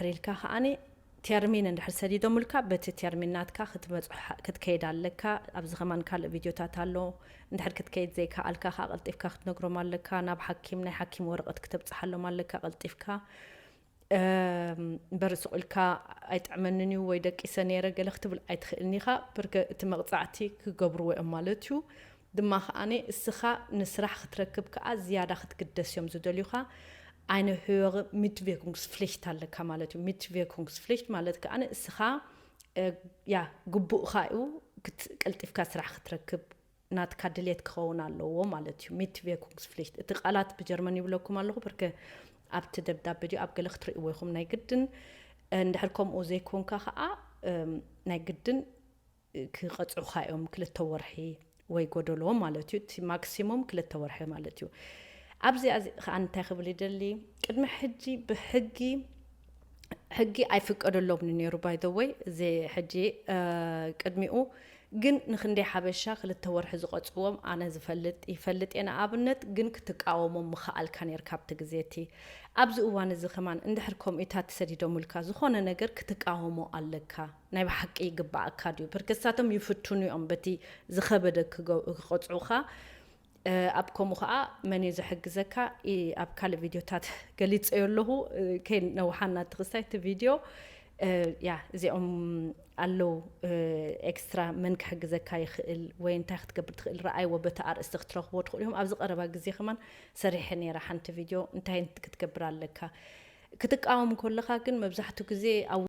እንድሕር ኢልካ ከዓኒ፣ ቴርሚን እንድሕር ሰዲዶምልካ፣ በቲ ቴርሚን ናትካ ክትበጽሖ ክትከይድ ኣለካ። ኣብዚ ከማን ካልእ ቪድዮታት ኣሎ። እንድሕር ክትከይድ ዘይከኣልካ ከኣ ቀልጢፍካ ክትነግሮም ኣለካ። ናብ ሓኪም፣ ናይ ሓኪም ወረቐት ክተብጽሓሎም ኣለካ ቀልጢፍካ። እምበር ስቕ ኢልካ "ኣይጥዕመንን እዩ" ወይ "ደቂሰ ነይረ" ገለ ክትብል ኣይትኽእልን ኢኻ። ብርገ እቲ መቕጻዕቲ ክገብርዎ እዮም ማለት እዩ። ድማ ከኣኒ እስኻ ንስራሕ ክትረክብ ከኣ ዝያዳ ክትግደስ እዮም ዝደልዩኻ። Eine höhere Mitwirkungspflicht ኣለካ ማለት እዩ። Mitwirkungspflicht ማለት ከኣ እስኻ፣ እ፣ ያ፣ ግቡእኻ እዩ ክት-፣ ቀልጢፍካ ስራሕ ክትረክብ ናትካ ድሌት ክኸውን ኣለዎ ማለት እዩ። Mitwirkungspflicht፣ እቲ ቃላት ብጀርመን ይብለኩም ኣለኹ፣ ብርክ ኣብቲ ደብዳቤ ድዩ ኣብ ገለ ክትርእይዎ ኢኹም ናይ ግድን። እንድሕር ከምኡ ዘይኮንካ ከኣ፣ እም፣ ናይ ግድን ክቐጽዑኻ እዮም፣ ክልተ ወርሒ ወይ ጎደሎ ማለት እዩ። እቲ ማክሲሙም ክልተ ወርሒ ማለት እዩ። ኣብዚ፣ ኣብዚ ከኣ እንታይ ክብል ይደሊ፣ ቅድሚ ሕጂ ብሕጊ፣ ሕጊ ኣይፍቀደሎምን ነይሩ፣ by the way፣ እዚ ሕጂ፣ እ፣ ቅድሚኡ ግን ንክንደይ ሓበሻ ክልተ ወርሒ ዝቐጽዎም ኣነ ዝፈልጥ፣ ይፈልጥ እየ ንኣብነት፣ ግን ክትቃወሞም ምኸኣልካ ነይርካ ኣብቲ ግዜ እቲ። ኣብዚ እዋን እዚ ከማን እንድሕር ከምኡታት ተሰዲዶምልካ ዝኾነ ነገር ክትቃወሞ ኣለካ። ናይ ብሓቂ ይግባኣካ ድዩ? ብርክ እሳቶም ይፍትኑ እዮም በቲ ዝኸበደ ክገ-፣ ክቐጽዑኻ። እ፣ ኣብ ከምኡ ኸኣ መን እዩ ዝሕግዘካ? ኢ-፣ ኣብ ካልእ ቪድዮታት ገሊጸዮ ኣለኹ። እ፣ ከይነውሓና እቲ ክስታይ እቲ ቪድዮ፣ እ፣ ያ፣ እዚኦም ኣለዉ፣ እ፣ ኤክስትራ መን ክሕግዘካ ይኽእል ወይ እንታይ ክትገብር ትኽእል፣ ረኣይዎ፣ በቲ ኣርእስቲ ክትረኽብዎ ትኽእሉ ኢኹም። ኣብዚ ቀረባ ግዜ ከማን ሰሪሐ ነይረ ሓንቲ ቪድዮ፣ እንታይ ክትገብር ኣለካ። ክትቃወም ከለኻ ግን መብዛሕትኡ ግዜ ኣብ